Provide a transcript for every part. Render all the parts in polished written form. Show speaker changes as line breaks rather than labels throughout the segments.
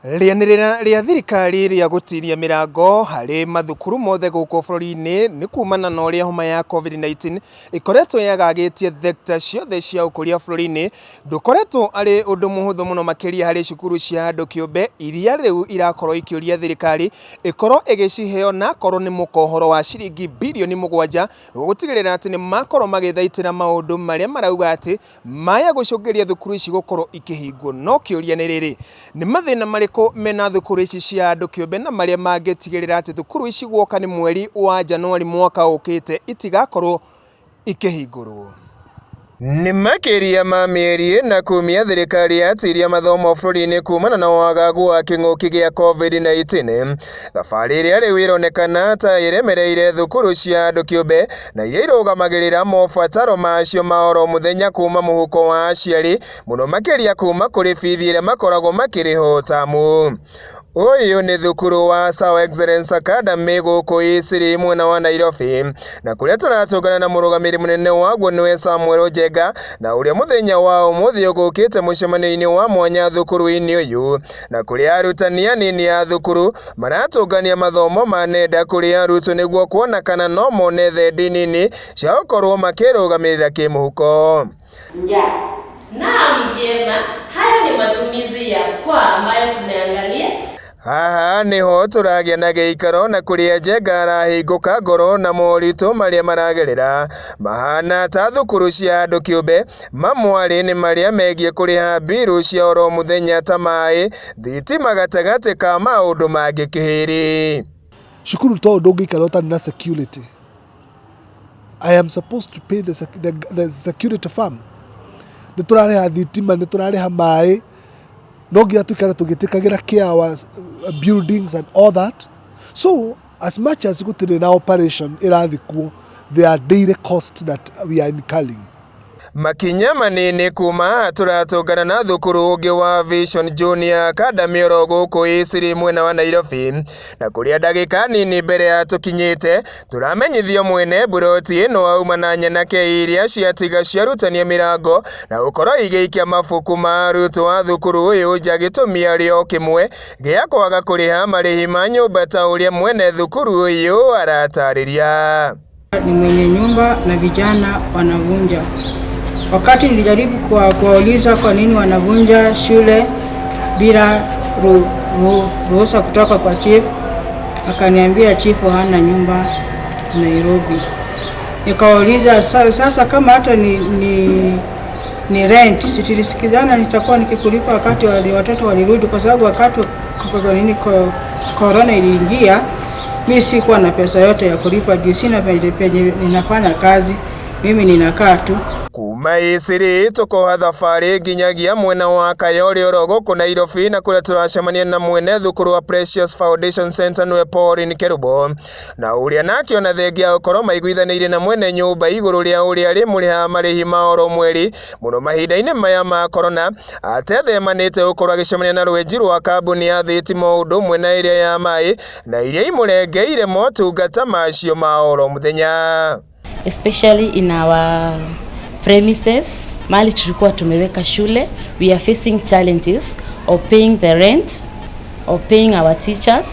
Rĩanĩrĩra rĩa thirikari rĩa gũtiria mĩrango harĩ mathukuru mothe gũkũ bũrũri-inĩ nĩ kumana na ũrĩa homa ya Covid-19 ĩkoretwo yagagĩtie thekta ciothe cia ũkũria bũrũri-inĩ, ndũkoretwo arĩ ũndũ mũhũthũ mũno makĩria harĩ cukuru cia andũ kĩũmbe iria rĩu irakorwo ikĩũria thirikari ĩkorwo ĩgĩcihe onakorwo nĩ mũkohoro wa ciringi birioni 7 gũtigĩrĩra atĩ nĩ makorwo magĩthaitĩra maũndũ marĩa marauga atĩ maya gũcũngĩrĩria thukuru ici gũkorwo ikĩhingwo. No kĩũria nĩ rĩrĩ, nĩ mathĩna marĩkũ mena thukuru ici cia andũ kĩũmbe na marĩa mangĩtigĩrĩra atĩ thukuru ici gwoka nĩ mweri wa Januari mwaka ũkĩte itigakorwo ikĩhingũrwo? Nĩ makĩria ma mĩeri 4 kumia thirikari yatiria mathomo bũrũri-inĩ kumana na wagagu wa kĩng'ũki gĩa Covid-19. Thabarĩ ĩrĩa rĩu ĩronekana ta ĩremereire thukuru cia andũ kĩũmbe na iria irũgamagĩrĩra mobataro macio ma oro mũthenya kuma mũhuko wa aciari mũno makĩria kuma kũrĩ bithi ĩrĩa makoragwo makĩrĩhwo tamu. Ũyũ nĩ thukuru wa Sawa Excellence Academy gũkũ Eastleigh mwena wa Nairobi na kũrĩa tũratũngana na mũrũgamĩrĩri mũnene waguo nĩwe Samuel Njenga na ũrĩa mũthenya wa ũmũthĩ ũgũkĩte mũcemanio-inĩ wa mwanya thukuru-inĩ ũyũ na kũrĩa arutani anini a thukuru maratũngania mathomo ma nenda kũrĩ arutwo nĩguo kuona kana no mone thendi nini cia gũkorwo makĩrũgamĩrĩra kĩmũhuko.
Nja. Naam, vyema. Hayo ni matumizi ya kwa ambayo tumeangalia.
Haha nĩho tũragĩa na gĩikaro na kũrĩa Njenga arahingũka ngoro na moritũ marĩa maragerera mahana ta thukuru cia andũ kĩũmbe. Mamwe nĩ marĩa megiĩ kũrĩha mbiru cia oro mũthenya ta maĩ, thitima gatagatĩ ka maũndũ mangĩ kĩhĩrĩ.
Cukuru to ndũngĩikara ũtarĩ na security. I am supposed to pay the security firm. Nĩ tũrarĩha thitima, nĩ tũrarĩha maĩ, no nginya tũikare tũgĩtĩkagĩra care our buildings and all that. So as much as gũtirĩ na operation ĩrathiĩ kuo, there are daily costs that we are incurring.
Makinya manini kuma haha tũratũngana na thukuru ũngĩ wa Vision Junior Academy oro gũkũ Eastleigh mwena wa Nairobi na kũrĩa ndagĩka nini mbere ya tũkinyĩte tũramenyithio mwene mburoti ĩno auma na nyanake iria ciatiga ciarutania mĩrango na gũkorwo igĩikia mabuku ma arutwo a thukuru ũyũ nja, gĩtũmi arĩ o kĩmwe gĩa kwaga kũrĩha marĩhi ma nyũmba ta ũrĩa mwene thukuru ũyũ aratarĩria.
Ni mwenye nyumba na vijana wanavunja. Wakati nilijaribu kuwauliza kwa nini wanavunja shule bila ruhusa kutoka kwa chief, akaniambia chief hana nyumba Nairobi. Nikawauliza sasa kama hata ni rent, si tulisikizana nitakuwa nikikulipa wakati watoto walirudi, kwa sababu wakati nini corona iliingia mi sikuwa na pesa yote ya kulipa juu sina penye ninafanya kazi, mimi ninakaa tu.
Kuma Eastleigh tukoha thabarĩ nginyagia mwena wa Kayole oro gũkũ Nairobi na kũrĩa tũracemania na mwene thukuru wa Precious Foundation Center nĩwe Pauline Kerubo na ũrĩa nake ona thengia gũkorwo maiguithanĩirie na mwene nyũmba igũrũ rĩa ũrĩa arĩmũrĩhaga marĩhi ma oro mweri mũno mahinda-inĩ maya ma corona atethemanĩte gũkorwo agĩcemania na rwenji rwa kambuni ya thitima o ũndũ ũmwe na ĩrĩa ya maĩ na iria imũrengeire motungata macio ma oro mũthenya.
Especially in our premises mahali tulikuwa tumeweka shule, we are facing challenges of paying the rent, of paying our teachers.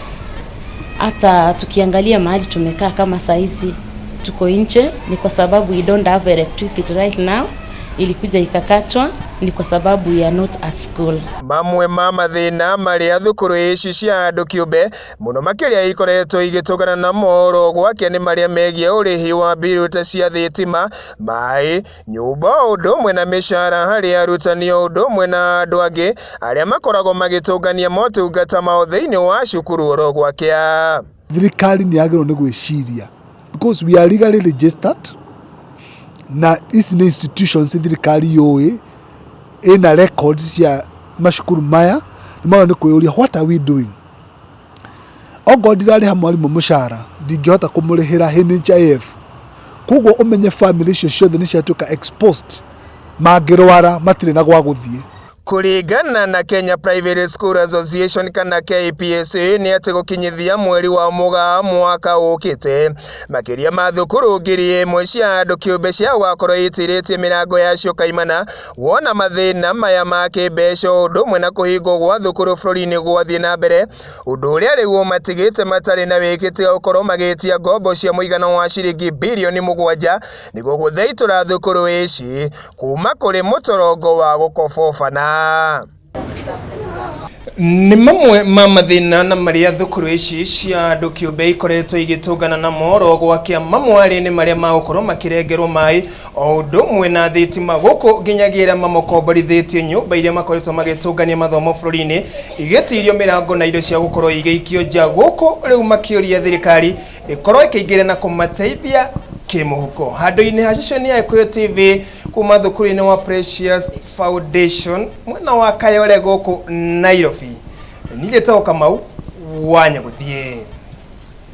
Hata tukiangalia mahali tumekaa kama saizi tuko nje, ni kwa sababu we don't have electricity right now, ilikuja ikakatwa, ni kwa sababu we are not at school.
Mamwe ma mathĩna marĩa thukuru ici cia andũ kĩũmbe mũno makĩria ikoretwo igĩtũngana namo oro gwake nĩ marĩa megiĩ ũrĩhi wa mbiru ta cia thitima, maĩ, nyũmba o ũndũ ũmwe na mĩcara harĩ arutani o ũndũ ũmwe na andũ angĩ arĩa makoragwo magĩtũngania motungata mao thĩinĩ wa cukuru oro gwakĩa.
Thirikari nĩ yagĩrĩirwo nĩ gwĩciria because we are legally registered na ici nĩ institutions thirikari yũĩ ĩna records cia macukuru maya, nĩ magĩrĩirwo nĩ kwĩyũria, what are we doing? Ongorwo ndirarĩha mwarimũ mũcara, ndingĩhota kũmũrĩhĩra NHIF, koguo ũmenye family icio ciothe nĩ ciatuĩka exposed, mangĩrwara matirĩ na gwa gũthiĩ.
Kũringana na Kenya Private School Association kana KPSA nĩ atĩ gũkinyithia mweri wa Mũgaa mwaka ũkĩte makĩria ma thukuru 1000 cia andũ kĩũmbe cia gũgakorwo itirĩtie mĩrango yacio kaimana wona mathĩna maya ma kĩmbeca ũndũ ũmwe na kũhingwo gwa thukuru bũrũri-inĩ gwathiĩ na mbere ũndũ ũrĩa rĩu ũmatigĩte matarĩ na wĩki tiga gũkorwo magĩtia ngombo cia mũigana wa ciringi birioni 7 nĩguo gũthaitũra thukuru ici kuma kũrĩ mũtorongo wa gũkobobana. Nĩ mamwe ma mathĩna na marĩa thukuru ici cia andũ kĩũmbe ikoretwo igĩtũngana namo oro gwakĩa mamwe nĩ marĩa magũkorwo makĩrengerwo maĩ o ũndũ ũmwe na thitima gũkũ nginyagia arĩa mamokomborithĩtie nyũmba iria makoretwo magĩtũngania mathomo bũrũri-inĩ igĩtirio mĩrango na indo cia gũkorwo igĩikio nja gũkũ rĩu makĩũria thirikari ĩkorwo ĩkĩingĩra na kũmateithia kĩmũhuko. Handũ-inĩ ha ceceni ya Gĩkũyũ TV kuma thukuru-inĩ wa Precious Foundation mwena wa Kayole gũkũ Nairobi, niĩ njĩtagwo Kamau wa Nyagũthiĩ.